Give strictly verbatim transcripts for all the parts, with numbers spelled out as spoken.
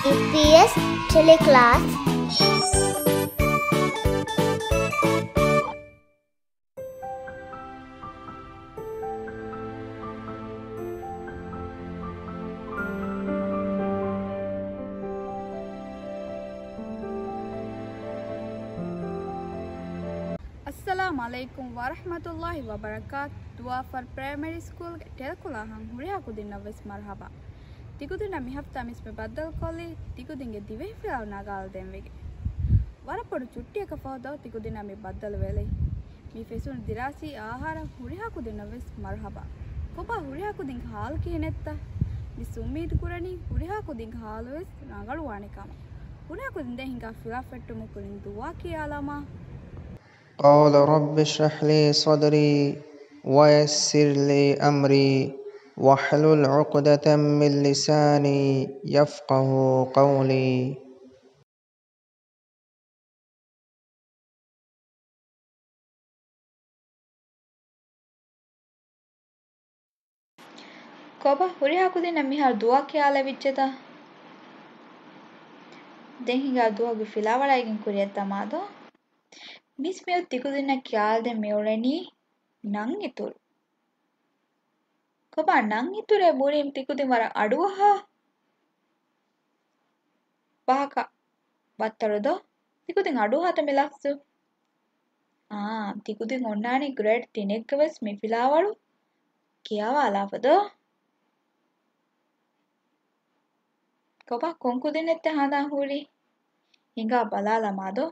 އީޕީއެސް ޓެލެކްލާސް. އައްސަލާމު ޢަލައިކުމް ވަރަޙްމަތުﷲި ވަބަރަކާތު. ދުވާފަރު ޕްރައިމަރީ ސްކޫލްގެ ޓެލެކްލާހަށް ހުރިހާ ކުދިންނަށް ވެސް މަރުޙަބާ. ތިކުދިންނަށް މިހަފްތާ މިސް މި ބައްދަލުކޮށްލީ ތިކުދިންގެ ދިވެހި ފިލާވަޅު ނަގާލަދޭން ވެގެން. ވަރަށް ބޮޑު ޗުއްޓިއަކަށް ފަހު ދޯ ތިކުދިންނާ މި ބައްދަލުވެލައި. މި ފެށުނު ދިރާސީ އާހާރަށް ހުރިހާ ކުދިންނަށް ވެސް މަރުޙަބާ. ކޮބާ ހުރިހާ ކުދިންގެ ޙާލު ކިހިނެއްތަ؟ މިސް އުއްމީދު ކުރަނީ ހުރިހާ ކުދިންގެ ޙާލު ވެސް ރަނގަޅުވާނެ ކަމަށް. ހުރިހާ ކުދިން ދެން ހިނގާ ފިލާ ފެއްޓުމުގެ ކުރިން ދުޢާ ކިޔާލަމާ. قال رب اشرح لي صدري ويسر لي أمري واحلل عقدة من لساني يفقهوا قولي. ކޮބާ ހުރިހާ ކުދިންނަށް މިހާރު ދުޢާ ކިޔާލެވިއްޖެތަ؟ ދެން ހިނގާ ދުޢާގެ ފިލާވަޅައިގެން ކުރިއަށް ދަމާދޯ. މިސް މިއޮތް ތިކުދިންނަށް ކިޔާލަދޭން މިއުޅެނީ ނަން އިތުރު. ކޮބާ ނަން އިތުރޭ ބުނީމަ ތިކުދިން ވަރަށް އަޑުއަހާ ވާހަކަ ބައްތަޅު ދޯ؟ ތިކުދިން އަޑުއަހާތަ މި ލަފްޒު؟ އާ، ތިކުދިން އޮންނާނީ ގްރޭޑް ތިނެއްގަ ވެސް މި ފިލާވަޅު ކިޔަވާލާފަ ދޯ؟ ކޮބާ ކޮން ކުދިންނެއްތަ ހަނދާން ހުރީ؟ ހިނގާ ބަލާލަމާ ދޯ؟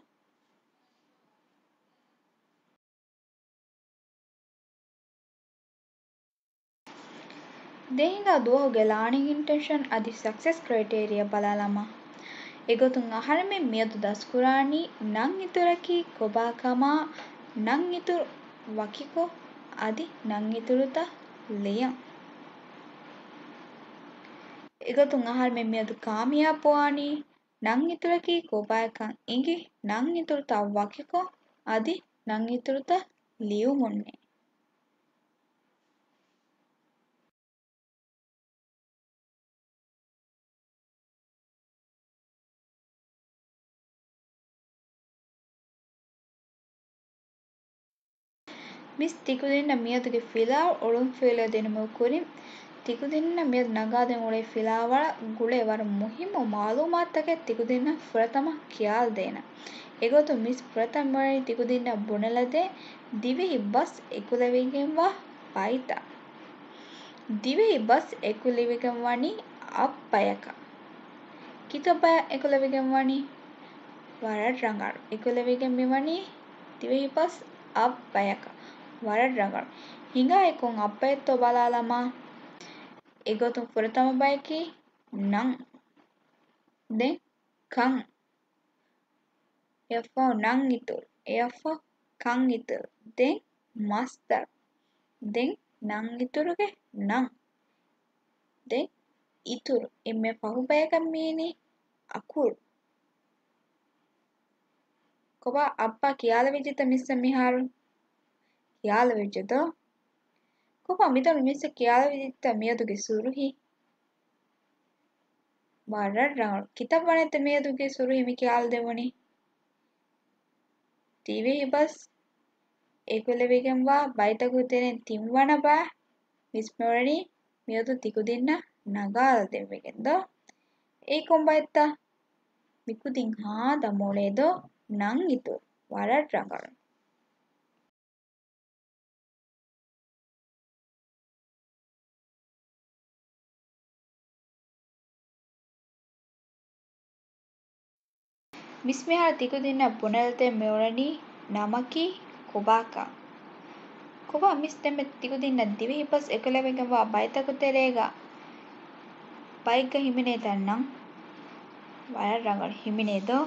ދެން ހިނގާ ދުވަހުގެ ލާނިން އިންޓެންޝަން އަދި ސަކްސެސް ކްރައިޓޭރިއާ ބަލާލަމާ. އެގޮތުން އަހަރެމެން މިއަދު ދަސްކުރާނީ ނަން އިތުރަކީ ކޮބާ ކަމާ، ނަން އިތުރު ވަކިކޮށް، އަދި ނަން އިތުރުތައް ލިޔަން. އެގޮތުން އަހަރެމެން މިއަދު ކާމިޔާބުވާނީ ނަން އިތުރަކީ ކޮބާކަން އިނގި، ނަން އިތުރުތައް ވަކިކޮށް، އަދި ނަން އިތުރުތައް ލިޔުމުންނޭ. މިސް ތިކުދިންނަށް މިއަދުގެ ފިލާވަޅު އޮޅުންފިލުވަ ދިނުމުގެ ކުރިން، ތިކުދިންނަށް މިއަދު ނަގާދޭން އުޅޭ ފިލާވަޅަށް ގުޅޭ ވަރަށް މުހިއްމު މަޢުލޫމާތުތަކެއް ތިކުދިންނަށް ފުރަތަމަ ކިޔާލަދޭނަން. އެގޮތުން މިސް ފުރަތަމަ ވަނީ ތިކުދިންނަށް ބުނެލަދޭ ދިވެހި ބަސް އެކުލެވިގެންވާ ބައިތައް. ދިވެހި ބަސް އެކުލެވިގެން ވަނީ އަށް ބަޔަކަށް. ކިތައް ބަޔަށް އެކުލެވިގެން ވަނީ؟ ވަރަށް ރަނގަޅު. އެކުލެވިގެން މިވަނީ ދިވެހި ބަސް އަށް ބަޔަކަށް. ވަރަށް ރަނގަޅު. ހިނގާ އެ ކޮން އަށް ބައެއްތޯ ބަލާލަމާ. އެގޮތުން ފުރަތަމަ ބަޔަކީ ނަން. ދެން ކަން. އެއަށްފަހު ނަން އިތުރު. އެއަށްފަހު ކަން އިތުރު. ދެން މަޞްދަރު. ދެން ނަން އިތުރުގެ ނަން. ދެން އިތުރު. އެންމެ ފަހު ބަޔަކަށް މީނީ އަކުރު. ކޮބާ އަށްބާ ކިޔާލެވިއްޖެތަ މިސްއަށް މިހާރު؟ ކިޔާލެވިއްޖެ ދޯ؟ ކޮބާ މިތަނު މިސްއަށް ކިޔާލެވިއްޖެތަ މިއަދުގެ ސުރުހި؟ ވަރަށް ރަނގަޅު. ކިތައް ވަނައެއްތަ މިއަދުގެ ސުރުހި މި ކިޔާލަދެވުނީ؟ ދިވެހި ބަސް އެކުލެވިގެންވާ ބައިތަކުގެ ތެރެއިން ތިންވަނަ ބައި މިސް މިއުޅެނީ މިއަދު ތިކުދިންނަށް ނަގާލަދެއްވިގެން ދޯ؟ އެއީ ކޮން ބައެއްތަ؟ މިކުދިން ހާދަ މޮޅޭ ދޯ؟ ނަން އިތުރު. ވަރަށް ރަނގަޅު. މިސް މިހާރު ތިކުދިންނަށް ބުނެލަދޭން މިއުޅެނީ ނަމަކީ ކޮބާކަން. ކޮބާ މިސް ދެންމެ ތިކުދިންނަށް ދިވެހި ބަސް އެކުލެވިގެންވާ ބައިތަކު ތެރޭގަ ބައެއްގަ ހިމެނޭތަ ނަން؟ ވަރަށް ރަނގަޅު. ހިމެނޭ ދޯ؟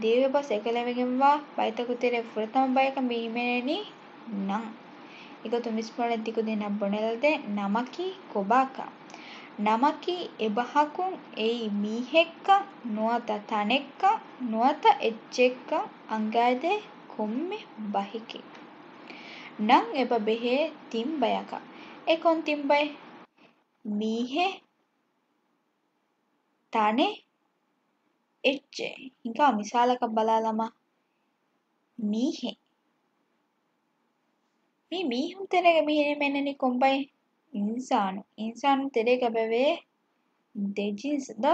ދިވެހި ބަސް އެކުލެވިގެންވާ ބައިތަކު ތެރޭ ފުރަތަމަ ބަޔަކަށް މި ހިމެނެނީ ނަން. އެގޮތުން މިސް މިއުޅެނީ ތިކުދިންނަށް ބުނެލަދޭން ނަމަކީ ކޮބާކަން. ނަމަކީ އެބަހަކުން އެއީ މީހެއްކަން ނުވަތަ ތަނެއްކަން ނުވަތަ އެއްޗެއްކަން އަންގައިދޭ ކޮންމެ ބަހެކޭ. ނަން އެބަ ބެހޭ ތިން ބަޔަކަށް. އެ ކޮން ތިން ބައެއް؟ މީހެއް، ތަނެއް، އެއްޗެއް. ހިނގާ މިސާލަކަށް ބަލާލަމާ. މީހެއް. މި މީހުން ތެރޭގަ މި ހިމެނެނީ ކޮންބައެއް؟ އިންސާނު. އިންސާނު ތެރޭގަ ބެވޭ ދެ ޖިންސް ދޯ؟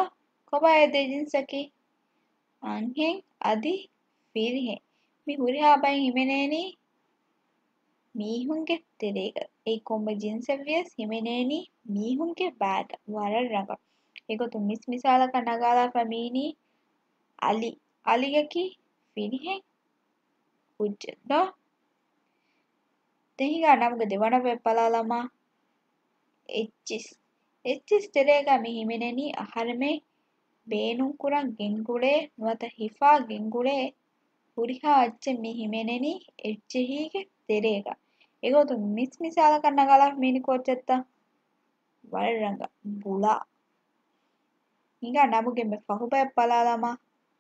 ކޮބާ އެ ދެ ޖިންސަކީ؟ އަންހެން އަދި ފިރިހެން. މި ހުރިހާ ބައި ހިމެނޭނީ މީހުންގެ ތެރޭގަ. އެއީ ކޮންމެ ޖިންސެއް ވިޔަސް ހިމެނޭނީ މީހުންގެ ބައިގަ. ވަރަށް ރަނގަޅު. އެގޮތުން މިސް މިސާލަކަށް ނަގާލާފަ މީނީ އަލި. އަލިއަކީ ފިރިހެން ކުއްޖެއް ދޯ؟ ދެން ހިނގާ ނަމުގެ ދެވަނަ ބައެއް ބަލާލަމާ. އެއްޗިސް. އެއްޗިސް ތެރޭގަ މި ހިމެނެނީ އަހަރެމެން ބޭނުންކުރަން ގެންގުޅޭ ނުވަތަ ހިފާ ގެންގުޅޭ ހުރިހާ އެއްޗެއް މި ހިމެނެނީ އެއްޗެހީގެ ތެރޭގަ. އެގޮތުން މިސް މިސާލަކަށް ނަގާލާފަ މީނީ ކޯއްޗެއްތަ؟ ވަރަށް ރަނގަޅު. ބުޅާ. ހިނގާ ނަމުގެ މި ފަހު ބައެއް ބަލާލަމާ.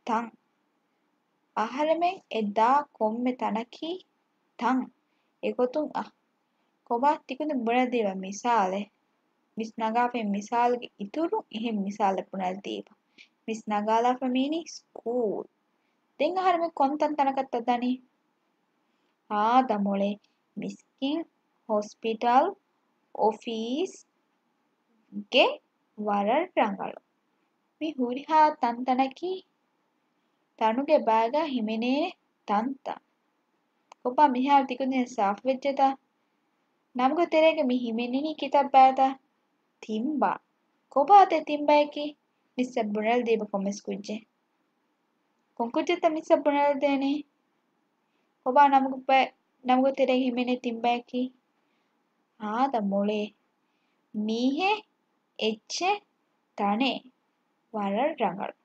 ތަން. އަހަރެމެން އެ ދާ ކޮންމެ ތަނަކީ ތަން. އެގޮތުން އަ. ކޮބާ ތިކުދިން ބުނެދީބަ މިސާލެއް؟ މިސް ނަގާފައި މިސާލުގެ އިތުރުން އެހެން މިސާލެއް ބުނެދީބަ. މިސް ނަގާލާފަ މީނީ ސްކޫލް. ދެން އަހަރެމެން ކޮން ތަންތަނަކަށްތަ ދަނީ؟ ހާދަ މޮޅޭ. މިސްކިތް، ހޮސްޕިޓަލް، އޮފީސް، ގެ. ވަރަށް ރަނގަޅު. މި ހުރިހާ ތަންތަނަކީ ތަނުގެ ބައިގަ ހިމެނޭ ތަންތަން. ކޮބާ މިހާރު ތިކުދިން ސާފުވެއްޖެތަ؟ ނަމުގެ ތެރޭގަ މި ހިމެނެނީ ކިތައް ބައެއްތަ؟ ތިން ބައި. ކޮބާތަ ތިން ބަޔަކީ؟ މިސްއަށް ބުނެލަދީބަ ކޮންމެސް ކުއްޖެއް. ކޮން ކުއްޖެއްތަ މިސްއަށް ބުނެލަދޭނީ؟ ކޮބާ ނަމުގެ ބައެއް، ނަމުގެ ތެރޭގަ ހިމެނޭ ތިން ބަޔަކީ؟ ހާދަ މޮޅޭ. މީހެއް، އެއްޗެއް، ތަނެއް. ވަރަށް ރަނގަޅު.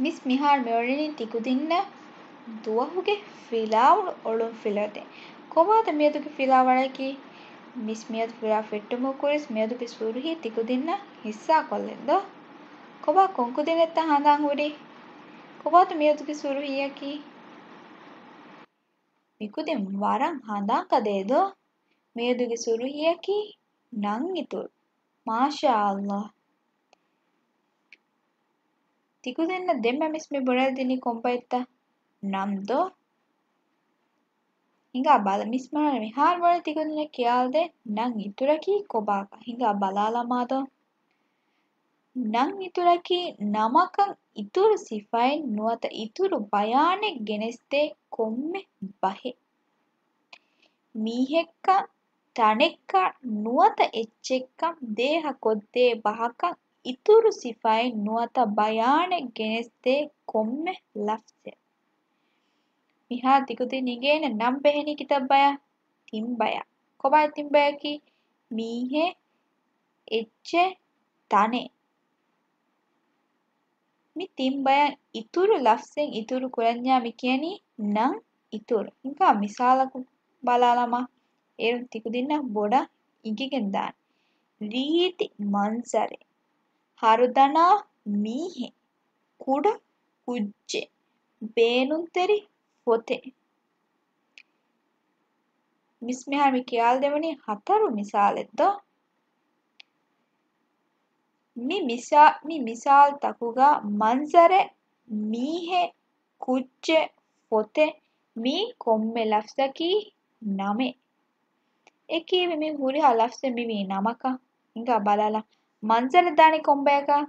މިސް މިހާރު މިއުޅެނީ ތިކުދިންނަށް ދުވަހުގެ ފިލާވަޅު އޮޅުން ފިލަދޭ. ކޮބާތަ މިއަދުގެ ފިލާވަޅަކީ؟ މިސް މިއަދު ފިލާ ފެއްޓުމުގެ ކުރިން މިއަދުގެ ސުރުހީ ތިކުދިންނަށް ހިއްސާ ކޮށްލަން ދޯ؟ ކޮބާ ކޮން ކުދިންނެއްތަ ހަނދާން ހުރީ؟ ކޮބާތަ މިއަދުގެ ސުރުހީއަކީ؟ މިކުދިން ވަރަށް ހަނދާން ކަދޭ ދޯ؟ މިއަދުގެ ސުރުހީއަކީ ނަން އިތުރު. މާޝާ އައްލާ. ތިކުދިންނަށް ދެންމެ މިސް މި ބުނެލަދިނީ ކޮންބައެއްތަ؟ ނަން ދޯ؟ ހިނގާ ބަލަ، މިސް މިހާރު މިހާރު ބުނެލަދީ ތިކުދިންނަށް ކިޔާލަދޭ ނަން އިތުރަކީ ކޮބާކަން. ހިނގާ ބަލާލަމާ ދޯ؟ ނަން އިތުރަކީ ނަމަކަށް އިތުރު ސިފައެއް ނުވަތަ އިތުރު ބަޔާނެއް ގެނެސްދޭ ކޮންމެ ބަހެއް. މީހެއްކަން، ތަނެއްކަން ނުވަތަ އެއްޗެއްކަން ދޭހަ ކޮށްދޭ ބަހަކަށް އިތުރު ސިފައެއް ނުވަތަ ބަޔާނެއް ގެނެސްދޭ ކޮންމެ ލަފްޒެއް. މިހާރު ތިކުދިން އިނގޭނެ ނަން ބެހެނީ ކިތައް ބަޔަށް؟ ތިން ބަޔަށް. ކޮބާ ތިން ބަޔަކީ؟ މީހެއް، އެއްޗެއް، ތަނެއް. މި ތިން ބަޔަށް އިތުރު ލަފްޒެއް އިތުރު ކުރަންޏާ މި ކިޔަނީ ނަން އިތުރު. ހިނގާ މިސާލަކު ބަލާލަމާ. އޭރުން ތިކުދިންނަށް ބޮޑަށް އިނގިގެން ދާނެ. ރީތި މަންޒަރެއް. ހަރުދަނާ މީހެއް. ކުޑަ ކުއްޖެއް. ބޭނުންތެރި ފޮތެއް. މިސް މިހާރު މި ކިޔާލަދެވުނީ ހަތަރު މިސާލެއް ދޯ؟ މި މިސާ-، މި މިސާލުތަކުގަ މަންޒަރެއް، މީހެއް، ކުއްޖެއް، ފޮތެއް، މީ ކޮންމެ ލަފްޒަކީ ނަމެއް. އެ ކީއްވެ މި ހުރިހާ ލަފްޒެއް މިވީ ނަމަކަށް؟ ހިނގާ ބަލާލަ. މަންޒަރެއް ދާނީ ކޮންބަޔަކަށް؟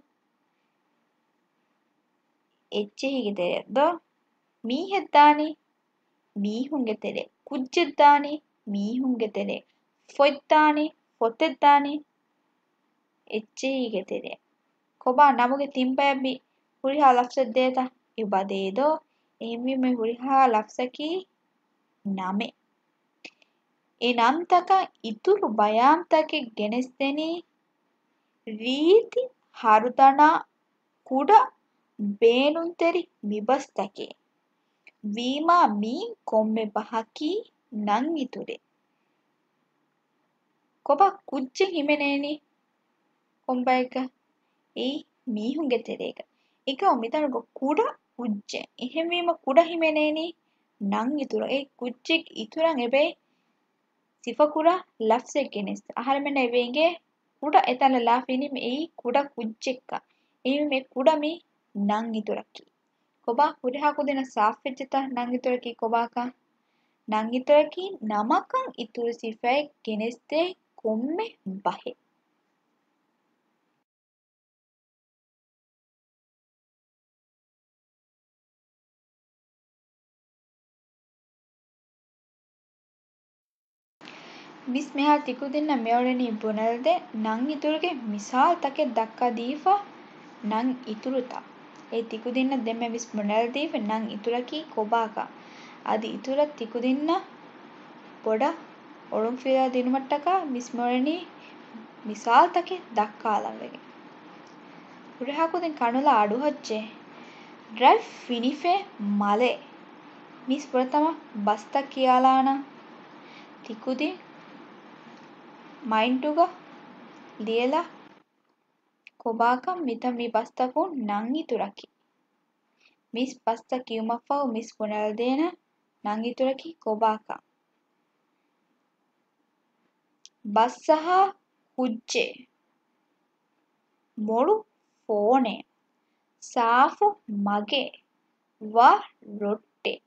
އެއްޗެހީގެ ތެރެއަށް ދޯ؟ މީހެއް ދާނީ މީހުންގެ ތެރެއަށް. ކުއްޖެއް ދާނީ މީހުންގެ ތެރެއަށް. ފޮތް ދާނީ، ފޮތެއް ދާނީ އެއްޗެހީގެ ތެރެއަށް. ކޮބާ ނަމުގެ ތިން ބަޔަށް މި ހުރިހާ ލަފްޒެއް ދޭތަ؟ އެބަ ދޭ ދޯ؟ އެހެންވީމަ މި ހުރިހާ ލަފްޒަކީ ނަމެއް. އެ ނަންތަކަށް އިތުރު ބަޔާންތަކެއް ގެނެސްދެނީ ރީތި ހަރުދަނާ ކުޑަ ބޭނުންތެރި މިބަސްތަކެއް. ވީމާ މީ ކޮންމެ ބަހަކީ ނަން އިތުރެއް. ކޮބާ ކުއްޖެއް ހިމެނޭނީ ކޮންބައެއްގަ؟ އެއީ މީހުންގެ ތެރޭގަ. އެކަމު މިތަނުގަ ކުޑަ ކުއްޖެއް. އެހެންވީމަ ކުޑަ ހިމެނޭނީ ނަން އިތުރަށް. އެ ކުއްޖެއްގެ އިތުރަށް އެބައި ސިފަކުރާ ލަފްޒެއް ގެނެސް. އަހަރެމެންނަށް އެބަ އެނގޭ ކުޑަ އެތަނަށް ލާފައިނީ މި އެއީ ކުޑަ ކުއްޖެއްކަން. އެހެންވެ މި ކުޑަ މި ނަން އިތުރަކީ. ކޮބާ ހުރިހާ ކުދިންނަށް ސާފުވެއްޖެތަ ނަން އިތުރަކީ ކޮބާކަން؟ ނަން އިތުރަކީ ނަމަކަށް އިތުރު ސިފައެއް ގެނެސްދޭ ކޮންމެ ބަހެއް. މިސް މިހާރު ތިކުދިންނަށް މިއުޅެނީ ބުނެލަދޭ ނަން އިތުރުގެ މިސާލުތަކެއް ދައްކާދީފަ ނަން އިތުރުތައް. އެ ތިކުދިންނަށް ދެންމެ މިސް ބުނެލަދީފަ ނަން އިތުރަކީ ކޮބާކަން. އަދި އިތުރަށް ތިކުދިންނަށް ބޮޑަށް އޮޅުންފިލާ ދިނުމަށްޓަކާ މިސް މިއުޅެނީ މިސާލުތަކެއް ދައްކާލައްވަގެން. ހުރިހާ ކުދިން ކަނުލާ އަޑުއަހައްޗޭ. ރަތް ފިނިފޭ މަލެއް. މިސް ފުރަތަމަ ބަސްތައް ކިޔާލާނަން. ތިކުދިން މައިންޑުގަ ލިޔެލާ ކޮބާކަން މިތަން މި ބަސްތަކުން ނަން އިތުރަކީ. މިސް ބަސްތައް ކިޔުމަށްފަހު މިސް ބުނެލަދޭނަން ނަން އިތުރަކީ ކޮބާކަން. ބަސްއަހާ ކުއްޖެއް. މޮޅު ފޯނެއް. ސާފު މަގެއް. ވަށް ރޮއްޓެއް.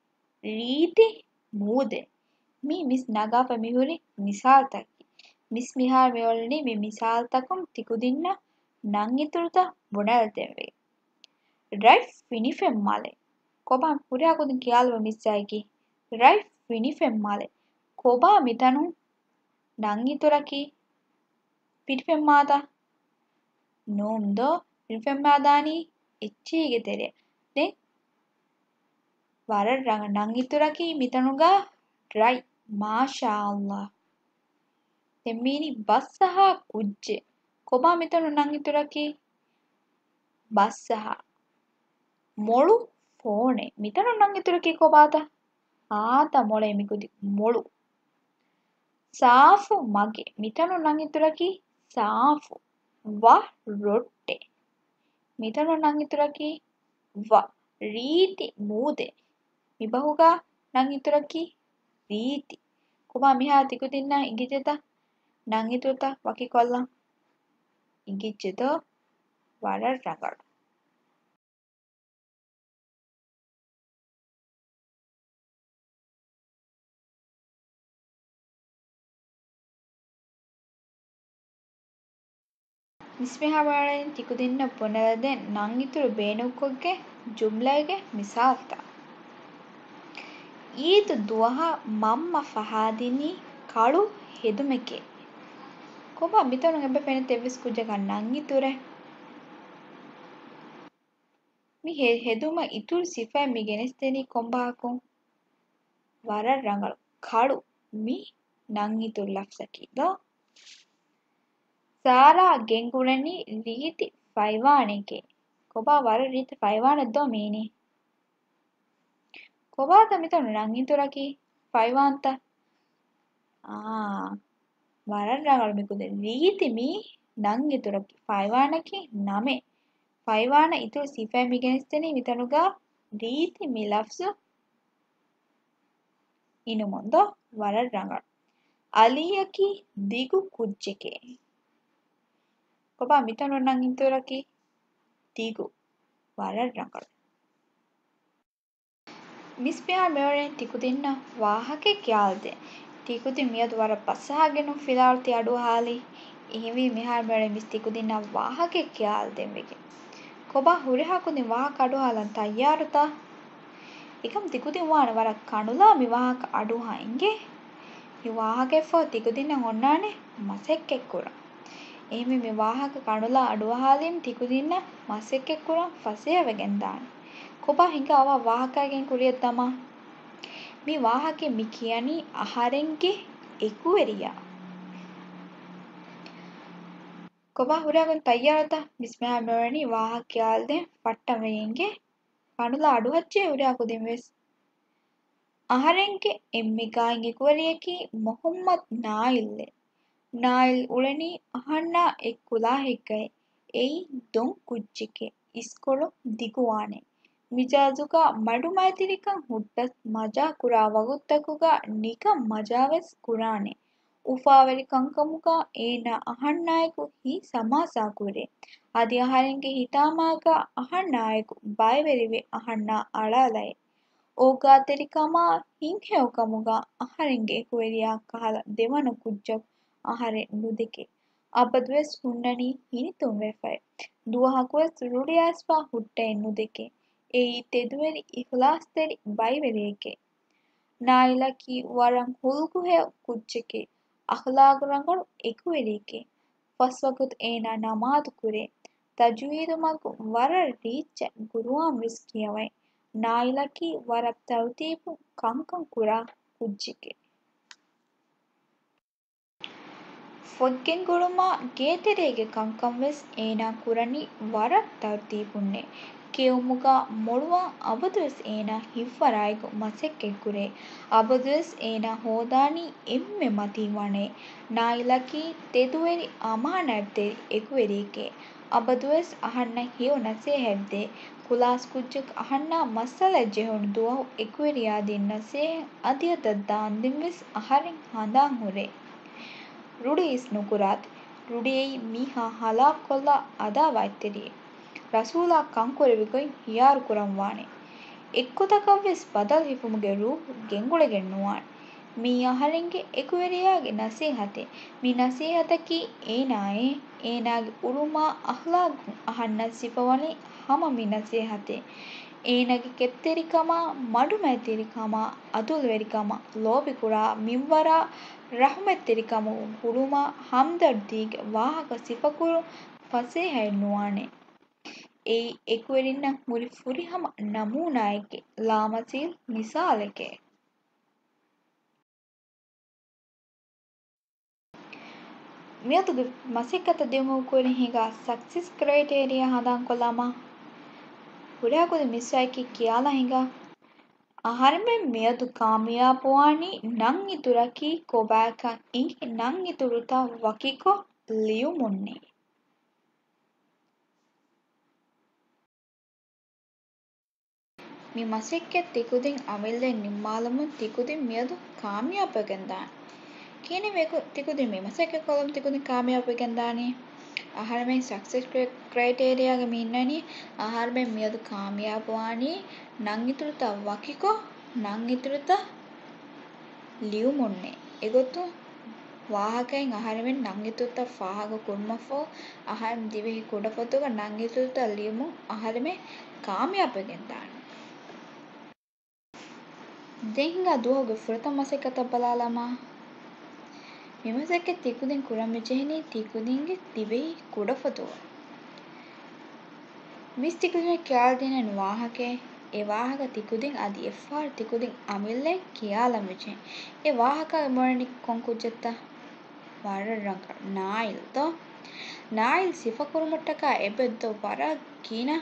ރީތި މޫދެއް. މީ މިސް ނަގާފަ މިހުރި މިސާލުތަކީ. މިސް މިހާރު މިއުޅެނީ މި މިސާލުތަކުން ތިކުދިންނަށް ނަން އިތުރުތައް ބުނެލަދެއްވެ. ރަތް ފިނިފެން މަލެއް. ކޮބާ ހުރިހާ ކުދިން ކިޔާލަބަ މިސްއާއެކީ. ރަތް ފިނިފެން މަލެއް. ކޮބާ މިތަނުން ނަން އިތުރަކީ. ފިނިފެން މާތަ؟ ނޫން ދޯ؟ ފިނިފެން މާދާނީ އެއްޗެހިގެ ތެރެއަށް. ދެން ވަރަށް ރަނގަޅު ނަން އިތުރަކީ މިތަނުގަ ރަތް. މާޝާ ﷲ. ދެން މީނީ ބަސްއަހާ ކުއްޖެއް. ކޮބާ މިތަނު ނަން އިތުރަކީ؟ ބަސްއަހާ. މޮޅު ފޯނެއް. މިތަނު ނަން އިތުރަކީ ކޮބާތަ؟ އާތަ މޮޅޭ މިކުދި މޮޅު. ސާފު މަގެއް. މިތަނު ނަން އިތުރަކީ ސާފު. ވަށް ރޮއްޓެއް. މިތަނު ނަން އިތުރަކީ ވަށް. ރީތި މޫދެއް. މިބަހުގަ ނަން އިތުރަކީ ރީތި. ކޮބާ މިހާރު ތިކުދިންނަށް އިނގިއްޖެތަ؟ ނަން އިތުރުތައް ވަކިކޮށްލަން. އިނގިއްޖެދޯ؟ ވަރަށް ރަނގަޅު. މިސް މިހާރު މިއުޅެނީ ތިކުދިންނަށް ބުނެލަދޭން ނަން އިތުރު ބޭނުންކޮށްގެން ޖުމްލައިގެ މިސާލުތައް. އީދު ދުވަހަށް މަންމަ ފަހާދިނީ ކަޅު ހެދުމެކޭ. ކޮބާ މިތަނުން އެބަ ފެންނަ އެއްވެސް ކުއްޖަކަށް ނަން އިތުރެއް؟ މި ހެ-، ހެދުމަށް އިތުރު ސިފައެއް މި ގެނެސްދެނީ ކޮންބަހަކުން؟ ވަރަށް ރަނގަޅު. ކަޅު މި ނަން އިތުރު ލަފްޒަކީ ދޯ؟ ސާރާ ގެންގުޅެނީ ރީތި ފައިވާނެކޭ. ކޮބާ ވަރަށް ރީތި ފައިވާނެއް ދޯ މީނީ؟ ކޮބާތަ މިތަނު ނަން އިތުރަކީ؟ ފައިވާންތަ؟ އާ، ވަރަށް ރަނގަޅު މިކުދިން. ރީތި މީ ނަން އިތުރަކީ. ފައިވާނަކީ ނަމެއް. ފައިވާނަށް އިތުރު ސިފައެއް މި ގެނެސްދެނީ މިތަނުގަ ރީތި މި ލަފްޒު އިނުމުން ދޯ؟ ވަރަށް ރަނގަޅު. އަލީއަކީ ދިގު ކުއްޖެކޭ. ކޮބާ މިތަނު ނަން އިތުރަކީ ދިގު. ވަރަށް ރަނގަޅު. މިސް މިހާރު މިއުޅެނީ ތިކުދިންނަށް ވާހަކައެއް ކިޔާލަދޭން. ތިކުދިން މިއަދު ވަރަށް ބަސްއަހާގެންނު ފިލާވަޅު ތި އަޑުއަހާލީ. އެހެންވީ މިހާރު މިއުޅެނީ މިސް ތިކުދިންނަށް ވާހަކައެއް ކިޔާލަދޭން ވެގެން. ކޮބާ ހުރިހާ ކުދިން ވާހަކަ އަޑުއަހާލަން ތައްޔާރުތަ؟ އެކަމް ތިކުދިން ވާނެ ވަރަށް ކަނުލާ މި ވާހަކަ އަޑުއަހަން އިނގޭ. މި ވާހަކައަށްފަހު ތިކުދިންނަށް އޮންނާނެ މަސައްކަތްކުރަން. އެހެންވެ މި ވާހަކަ ކަނުލާ އަޑުއަހާލީމަ ތިކުދިންނަށް މަސައްކަތްކުރަން ފަސޭހަވެގެންދާނެ. ކޮބާ ހިނގާ އަވަހަށް ވާހަކައިގެން ކުރިއަށް ދަމާ. މި ވާހަކައެއް މި ކިޔަނީ އަހަރެންގެ އެކުވެރިޔާ. ކޮބާ ހުރިހާ ކުދިން ތައްޔާރުތަ؟ މިސް މިހާރު މިއުޅެނީ ވާހަކަ ކިޔާލަދޭން ފައްޓަން ވެގެން އިނގޭ. ކަނުލާ އަޑުއަހައްޗޭ ހުރިހާ ކުދިން ވެސް. އަހަރެންގެ އެންމެ ގާތް އެކުވެރިޔަކީ މުޙައްމަދު ނާއިލްއޭ. ނާއިލް އުޅެނީ އަހަންނާ އެއް ކުލާހެއްގައި. އެއީ ދޮން ކުއްޖެކޭ. އިސްކޮޅު ދިގުވާނެ. މިޒާޖުގަ މަޑުމައިތިރިކަން ހުއްޓަސް މަޖާ ކުރާ ވަގުތުތަކުގަ ނިކަން މަޖާވެސް ކުރާނެ. އުފާވެރި ކަންކަމުގަ އޭނާ އަހަންނާއެކު ހިތް ސަމާސާ ކުރޭ. އަދި އަހަރެންގެ ހިތާމާގަ އަހަންނާއެކު ބައިވެރިވެ އަހަންނާ އަޅާލައޭ. އޯގާތެރިކަމާ ހިތްހެޔޮކަމުގަ އަހަރެންގެ އެކުވެރިޔާ ކަހަލަ ދެވަނަ ކުއްޖަކު އަހަރެން ނުދެކޭ. އަބަދުވެސް ހުންނަނީ ހިނިތުންވެފައި. ދުވަހަކުވެސް ރުޅިއައިސްފަ ހުއްޓައެއް ނުދެކޭ. އެއީ ތެދުވެރި އިޚްލާޞްތެރި ބައިވެރިއެކޭ. ނާއިލަކީ ވަރަށް ހުޅުގުހެޔޮ ކުއްޖެކޭ. އަޚްލާޤު ރަނގަޅު އެކުވެރިއެކޭ. ފަސްވަގުތު އޭނާ ނަމާދު ކުރޭ. ތަޖުވީދު މަގު ވަރަށް ރީއްޗަށް ޤުރުއާން ވެސް ކިޔަވައި. ނާއިލަކީ ވަރަށް ތަރުތީބު ކަންކަން ކުރާ ކުއްޖެކޭ. ފޮތްގެންގުޅުމާ ގޭތެރޭގެ ކަންކަން ވެސް އޭނާ ކުރަނީ ވަރަށް ތަރުތީބުންނޭ. ކެއުމުގަ މޮޅުވާން އަބަދުވެސް އޭނާ ހިތްވަރާއެކު މަސައްކަތްކުރޭ. އަބަދުވެސް އޭނާ ހޯދާނީ އެންމެ މަތީ ވަނައެއް. ނާއިލަކީ ތެދުވެރި އަމާނާތްތެރި އެކުވެރިއެކޭ. އަބަދުވެސް އަހަންނަށް ހެޔޮ ނަސޭހަތްދޭ. ކުލާސް ކުއްޖަކު އަހަންނާ މައްސަލައަށް ޖެހުނު ދުވަހު އެކުވެރިޔާ ދިން ނަސޭހަތް އަދިއަދަށް ދާންދެން ވެސް އަހަރެން ހަނދާން ހުރޭ. ރުޅިއިސް ނުކުރާތި. ރުޅިއެއީ މީހާ ހަލާކުކޮށްލާ އަދާވާތްތެރިއެއް. ރަސޫލާ ކަންކުރެވި ގޮތް ހިޔާރު ކުރަން ވާނެ. އެއްގޮތަކަށް ވެސް ބަދަލު ހިފުމުގެ ރޫޙު ގެންގުޅެގެން ނުވާނެ. މީ އަހަރެންގެ އެކުވެރިޔާގެ ނަސޭހަތެއް. މި ނަސޭހަތަކީ އޭނާއޭ، އޭނާގެ އުޅުމާ އަޚްލާޤުން އަހަންނަށް ސިފަވަނީ ހަމަ މި ނަސޭހަތޭ. އޭނާގެ ކެތްތެރިކަމާ، މަޑުމައިތިރިކަމާ، އަދުލުވެރިކަމާ، ލޯބިކުރާ މިންވަރާ، ރަޙުމަތްތެރިކަމުގެ ހުޅުމާ، ހަމްދަރްދީގެ ވާހަކަ ސިފަކުރުން ފަސޭހައެއް ނުވާނެ. އެއީ އެކުވެރިންނަށް ހުރި ފުރިހަމަ ނަމޫނާއެކޭ، ލާމަސީލް މިސާލެކޭ. މިއަދުގެ މަސައްކަތަށް ދިއުމުގެ ކުރިން ހިނގާ ސަކްސެސް ކްރައިޓޭރިއާ ހަނދާންކޮށްލާމާ، ހުރިހާ ކުދިން މިސްވާއެކީ ކިޔާލާ ހިނގާ. އަހަރެމެން މިއަދު ކާމިޔާބުވާނީ ނަން އިތުރަކީ ކޮބާކަން އިނގި ނަން އިތުރުތައް ވަކިކޮށް ލިޔުމުންނޭ. މި މަސައްކަތް ތިކުދިން އަމިއްލައިން ނިންމާލުމުން ތިކުދިން މިއަދު ކާމިޔާބުވެގެންދާނެ. ކިހިނެއް ތިކުދިން މި މަސައްކަތް ކޮށްލުމުން ތިކުދިން ކާމިޔާބުވެގެންދާނީ؟ އަހަރެމެން ސަކްސެސް ކްރައިޓޭރިއާގަ މި އިންނަނީ އަހަރެމެން މިއަދު ކާމިޔާބުވާނީ ނަން އިތުރުތައް ވަކިކޮށް، ނަން އިތުރުތައް ލިޔުމުންނޭ. އެގޮތުން ވާހަކައިން އަހަރެމެން ނަން އިތުރުތައް ފާހަގަ ކުރުމަށްފަހު، އަހަރެމެން ދިވެހި ކުޑަފޮތުގަ ނަން އިތުރުތައް ލިޔުމުން އަހަރެމެން ކާމިޔާބުވެގެންދާނެ. ދެން ހިނގާ ދުވަހުގެ ފުރަތަމަ މަސައްކަތަށް ބަލާލަމާ. މި މަސައްކަތް ތިކުދިން ކުރަން މިޖެހެނީ ތިކުދިންގެ ދިވެހި ކުޑަފޮތުގަ. ވިސް ތިކުދިންނަށް ކިޔާލަދިން ވާހަކައެއް. އެ ވާހަކަ ތިކުދިން އަދި އެއްފަހަރު ތިކުދިން އަމިއްލައިން ކިޔާލަން ވެއްޖެ. އެ ވާހަކާގެ މޮޅަށް ކޮން ކުއްޖެއްތަ؟ ވަރަށް ރަނގަޅު. ނާއިލްތޯ؟ ނާއިލް ސިފަކުރުމަށްޓަކާ އެބައޮތްތޯ ވަރަށް ގިނަ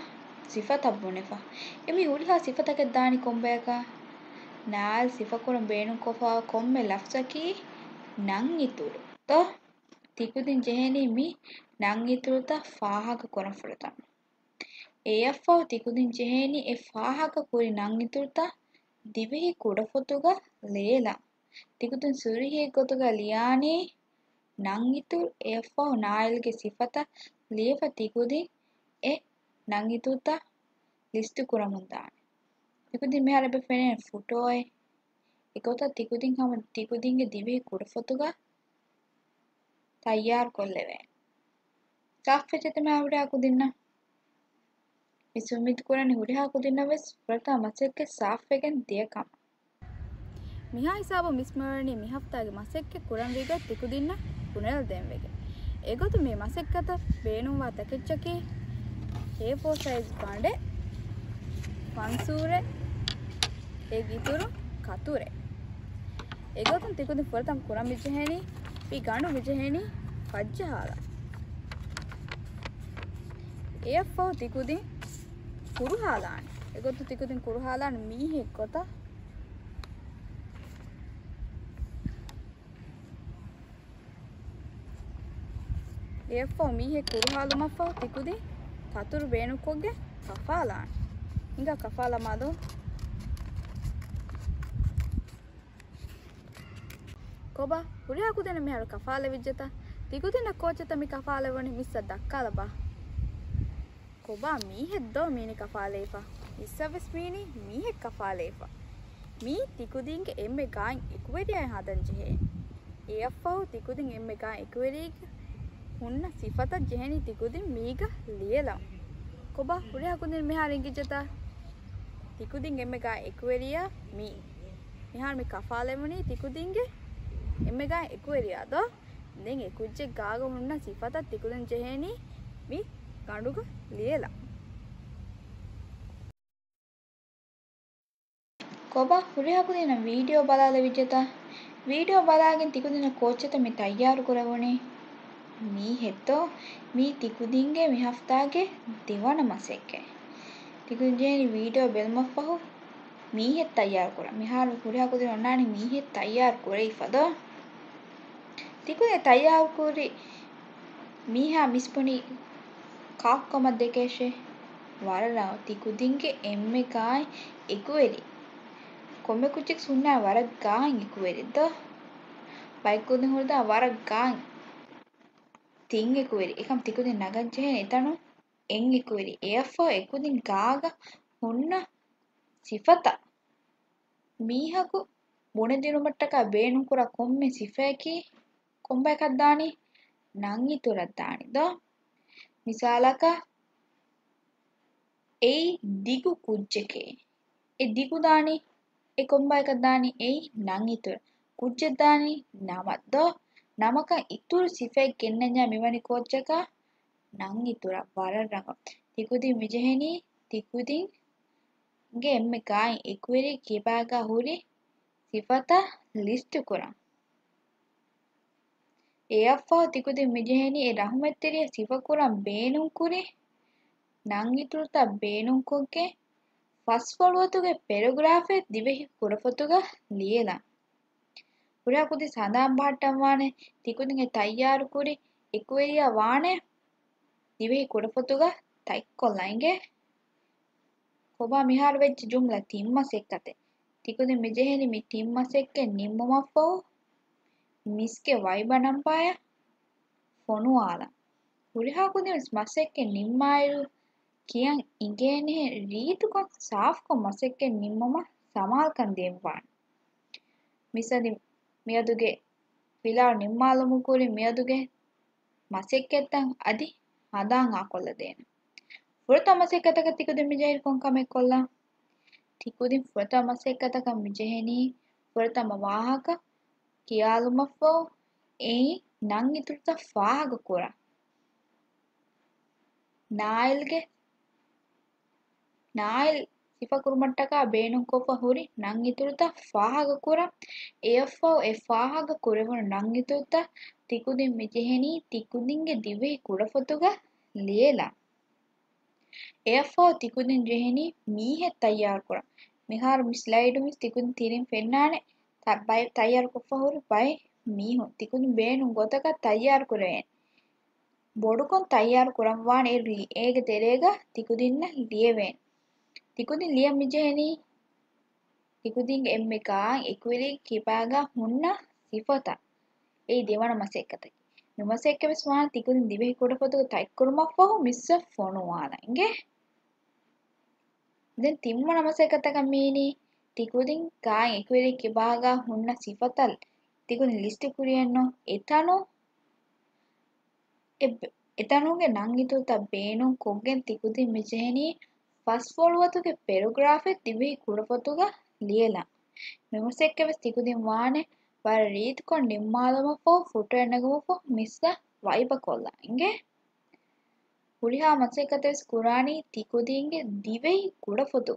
ސިފަތައް ބުނެފަ. އެ މި ހުރިހާ ސިފަތަކެއް ދާނީ ކޮންބަޔަކަށް؟ ނާއިލް ސިފަކުރަން ބޭނުންކޮށްފަ ކޮންމެ ލަފްޒަކީ ނަން އިތުރު. ތޯ؟ ތިކުދިން ޖެހޭނީ މި ނަން އިތުރުތައް ފާހަގަ ކުރަން ފުރަތަމަ. އެއަށްފަހު ތިކުދިން ޖެހޭނީ އެ ފާހަގަ ކުރި ނަން އިތުރުތައް ދިވެހި ކުޑަފޮތުގަ ލޭލަން. ތިކުދިން ސުރުހީ ގޮތުގަ ލިޔާނީ ނަން އިތުރު. އެއަށްފަހު ނާއިލްގެ ސިފަތައް ލިޔެފަ ތިކުދިން އެ ނަން އިތުރުތައް ލިސްޓު ކުރަމުން ދާނެ. ތިކުދިން މިހާރު އެބަ ފެނޭ ފޮޓޯއެއް. އެގޮތަށް ތިކުދިން ހަމަ ތިކުދިންގެ ދިވެހި ކުޑަފޮތުގަ ތައްޔާރު ކޮށްލެވޭނެ. ސާފުވެއްޖެތަ މިހާރު ހުރިހާ ކުދިންނަށް؟ މިސް އުއްމީދު ކުރަނީ ހުރިހާ ކުދިންނަށް ވެސް ފުރަތަމަ މަސައްކަތް ސާފުވެގެން ދިޔަ ކަމަށް. މިހާ ހިސާބުން މިސް މިވަނީ މި ހަފްތާގެ މަސައްކަތް ކުރަންވީ ގޮތް ތިކުދިންނަށް ބުނެލަދޭން ވެގެން. އެގޮތުން މި މަސައްކަތަށް ބޭނުންވާ ތަކެއްޗަކީ އޭ ފޯ ސައިޒް ގަނޑެއް، ފަންސޫރެއް، އޭގެ އިތުރުން ކަތުރެއް. އެގޮތުން ތިކުދިން ފުރަތަމަ ކުރަން މިޖެހޭނީ، މި ގަނޑު މިޖެހޭނީ ފައްޖަހާލަން. އެއަށްފަހު ތިކުދިން ކުރުހާލާނެ. އެގޮތުން ތިކުދިން ކުރުހާލާނެ މީހެއް ގޮތަށް. އެއަށްފަހު މީހެއް ކުރުހާލުމަށްފަހު ތިކުދިން ކަތުރު ބޭނުންކޮށްގެން ކަފާލާނެ. ހިނގާ ކަފާލަމާލޯ. ކޮބާ ހުރިހާ ކުދިންނަށް މިހާރު ކަފާލެވިއްޖެތަ؟ ތިކުދިންނަށް ކޯއްޗެއްތަ މި ކަފާލެވުނީ؟ މިއްސަށް ދައްކާލަބާ. ކޮބާ މީހެއްދޯ މީނި ކަފާލެވިފަ؟ މިއްސަށްވެސް މީނި މީހެއް ކަފާލެވިފަ. މީ ތިކުދިންގެ އެންމެ ގާތް އެކުވެރިޔާއެއް ހަދަން ޖެހޭ. އެއަށްފަހު ތިކުދިން އެންމެ ގާތް އެކުވެރިއެއްގެ ހުންނަ ސިފަތައް ޖެހެނީ ތިކުދިން މީގަ ލިޔެލަން. ކޮބާ ހުރިހާ ކުދިން މިހާރު އިނގިއްޖެތަ؟ ތިކުދިން އެންމެ ގާތް އެކުވެރިޔާ މީ. މިހާރު މި ކަފާލެވުނީ ތިކުދިންގެ އެންމެ ގާތް އެކުވެރިޔާ ދޯ؟ ދެން އެ ކުއްޖެއް ގާގަ ހުންނަ ސިފަތައް ތިކުދިން ޖެހޭނީ މި ގަނޑުގަ ލިޔެލަން. ކޮބާ ހުރިހާ ކުދިންނަށް ވީޑިއޯ ބަލާލެވިއްޖެތަ؟ ވީޑިއޯ ބަލާގެން ތިކުދިންނަށް ކޯއްޗެއްތަ މި ތައްޔާރު ކުރެވުނީ؟ މީހެއްތޯ؟ މީ ތިކުދިންގެ މި ހަފްތާގެ ދެވަނަ މަސައްކަތް. ތިކުދިން ޖެހެނީ ވީޑިއޯ ބެލުމަށްފަހު މީހެއް ތައްޔާރު ކުރަން. މިހާރު ހުރިހާ ކުދިން އޮންނާނީ މީހެއް ތައްޔާރު ކުރެވިފަ ދޯ؟ ތިކުދިން ތައްޔާރުކުރި މީހާ މިސްބުނި ކާކުކަމަށް ދެކޭށޭ. ވަރަށް ރަނގަޅު. ތިކުދިންގެ އެންމެ ގާތް އެކުވެރި. ކޮންމެ ކުއްޖެއް ހުންނާނެ ވަރަށް ގާތް އެކުވެރި ދޯ؟ ބައެއް ކުދިން ހުރިދާ ވަރަށް ގާތް ތިން އެކުވެރި. އެކަމް ތިކުދިން ނަގަން ޖެހޭނެ އެތަނުން އެއް އެކުވެރި. އެއަށްފަހު އެކުދިން ގާގަ ހުންނަ ސިފަތައް. މީހަކު ބުނެދިނުމަށްޓަކާ ބޭނުންކުރާ ކޮންމެ ސިފައަކީ ކޮންބަޔަކަށް ދާނީ؟ ނަން އިތުރަށް ދާނީ ދޯ؟ މިސާލަކަށް، އެއީ ދިގު ކުއްޖެކޭ. އެ ދިގު ދާނީ، އެ ކޮންބަޔަކަށް ދާނީ؟ އެއީ ނަން އިތުރަށް. ކުއްޖެއް ދާނީ ނަމަށް ދޯ؟ ނަމަކަށް އިތުރު ސިފައެއް ގެންނަންޏާ މިވަނީ ކޯއްޗަކަށް؟ ނަން އިތުރަށް. ވަރަށް ރަނގަޅު. ތިކުދިން މިޖެހެނީ ތިކުދިންގެ އެންމެ ގާތް އެކުވެރި ކިބާގާ ހުރި ސިފަތައް ލިސްޓު ކުރަން. އެއަށްފަހު ތިކުދިން މިޖެހެނީ އެ ރަހުމަތްތެރިޔާ ސިފަކުރަން ބޭނުންކުރި ނަން އިތުރުތައް ބޭނުންކޮށްގެން ފަސްފޮޅުވަތުގެ ޕެރެގްރާފެއް ދިވެހި ކުޑަފޮތުގަ ލިޔެލަން. ހުރިހާ ކުދިން ހަނދާން ބަހައްޓަންވާނެ، ތިކުދިން އެ ތައްޔާރުކުރި އެކުވެރިޔާ ވާނެ ދިވެހި ކުޑަފޮތުގަ ޓައިޕްކޮށްލަން އިނގޭ. ކޮބާ މިހާރު ވެއްޖެ ޖުމްލަ ތިން މަސައްކަތެއް. ތިކުދިން މިޖެހެނީ މި ތިން މަސައްކަތް ނިންމުމަށްފަހު މިސްގެ ވައިބަ ނަންބާއަށް ފޮނުވާލަން. ހުރިހާ ކުދިން ވެސް މަސައްކަތް ނިންމާއިރު ކިޔަން އިނގޭނެހެން ރީތިކޮށް ސާފުކޮށް މަސައްކަތް ނިންމުމަށް ސަމާލުކަން ދޭންވާނެ. މިސަދި މިއަދުގެ ފިލާވަޅު ނިންމާލުމުގެ ކުރިން މިއަދުގެ މަސައްކަތްތައް އަދި ހަނދާން އާކޮށްލަދޭނެ. ފުރަތަމަ މަސައްކަތަކަށް ތިކުދިން މިޖެހެނީ ކޮން ކަމެއް ކޮށްލަން؟ ތިކުދިން ފުރަތަމަ މަސައްކަތަކަށް މިޖެހެނީ ފުރަތަމަ ވާހަކަ ކިޔާލުމަށްފަހު އެއީ ނަން އިތުރުތައް ފާހަގަ ކުރަން. ނާއިލްގެ، ނާއިލް ސިފަކުރުމަށްޓަކާ ބޭނުންކޮށްފަ ހުރި ނަން އިތުރުތައް ފާހަގަ ކުރަން. އެއަށްފަހު އެ ފާހަގަ ކުރެވުނު ނަން އިތުރުތައް ތިކުދިން މިޖެހެނީ ތިކުދިންގެ ދިވެހި ކުޑަފޮތުގަ ލިޔެލަން. އެއަށްފަހު ތިކުދިން ޖެހެނީ މީހެއް ތައްޔާރުކުރަން. މިހާރު މި ސްލައިޑުން ވެސް ތިކުދިން ތިރިން ފެންނާނެ ތަ-، ބައެއް ތައްޔާރުކޮށްފަ ހުރި ބައެއް މީހުން. ތިކުދިން ބޭނުން ގޮތަކަށް ތައްޔާރު ކުރެވޭނެ. ބޮޑުކޮށް ތައްޔާރު ކުރަންވާނެ އޭގެ ތެރޭގަ ތިކުދިންނަށް ލިޔެވޭނެ. ތިކުދިން ލިޔަން މިޖެހެނީ ތިކުދިންގެ އެންމެ ގާތް އެކުވެރި ކިބާގާ ހުންނަ ސިފަތައް. އެއީ ދެވަނަ މަސައްކަތަކީ. މި މަސައްކަތް ވެސް ވާނެ ތިކުދިން ދިވެހި ކުޑަފޮތުގަ ޓައިޕްކުރުމަށްފަހު މިސްއަށް ފޮނުވާލަން އިނގޭ. ދެން ތިންވަނަ މަސައްކަތަކަށް މީނީ ތިކުދިން ގާތް އެކުވެރި ކިބާގާ ހުންނަ ސިފަތައް ތިކުދިން ލިސްޓު ކުރިއެއްނު އެތަނު އެ-، އެތަނުގެ ނަން އިތުރުތައް ބޭނުން ކޮށްގެން ތިކުދިން މިޖެހެނީ ފަސްފޮޅުވަތުގެ ޕެރެގްރާފެއް ދިވެހި ކުޑަފޮތުގަ ލިޔެލަން. މި މަސައްކަތް ވެސް ތިކުދިން ވާނެ ވަރަށް ރީތިކޮށް ނިންމާލުމަށްފަހު ފޮޓޯއެއް ނަގުމަށްފަހު މިސްއަށް ވައިބަ ކޮށްލަން އިނގޭ. ހުރިހާ މަސައްކަތެއް ވެސް ކުރާނީ ތިކުދިންގެ ދިވެހި ކުޑަފޮތު.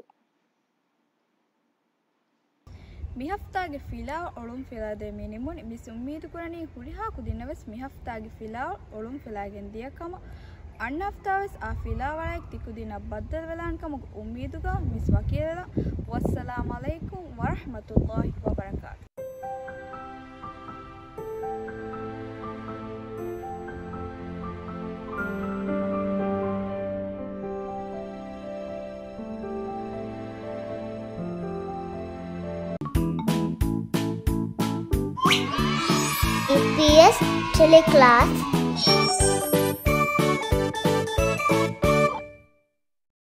މި ހަފްތާގެ ފިލާވަޅު އޮޅުން ފެލާދޭ މި ނިމުނީ. މިސް އުއްމީދު ކުރަނީ ހުރިހާ ކުދިންނަށް ވެސް މި ހަފްތާގެ ފިލާވަޅު އޮޅުން ފެލާގެން ދިޔަ ކަމަށް. އަންނަ ހަފްތާ ވެސް އާ ފިލާވަޅަކީ ތިކުދިންނަށް ބައްދަލުވެލާނެ ކަމުގެ އުއްމީދުގަ މިސް ވަކިވެލަން. ވައްސަލާމް ޢަލައިކުމް ވަރަޙްމަތުﷲި ވަބަރަކާތު. ޕީ އެސް ޓެލެކްލާސް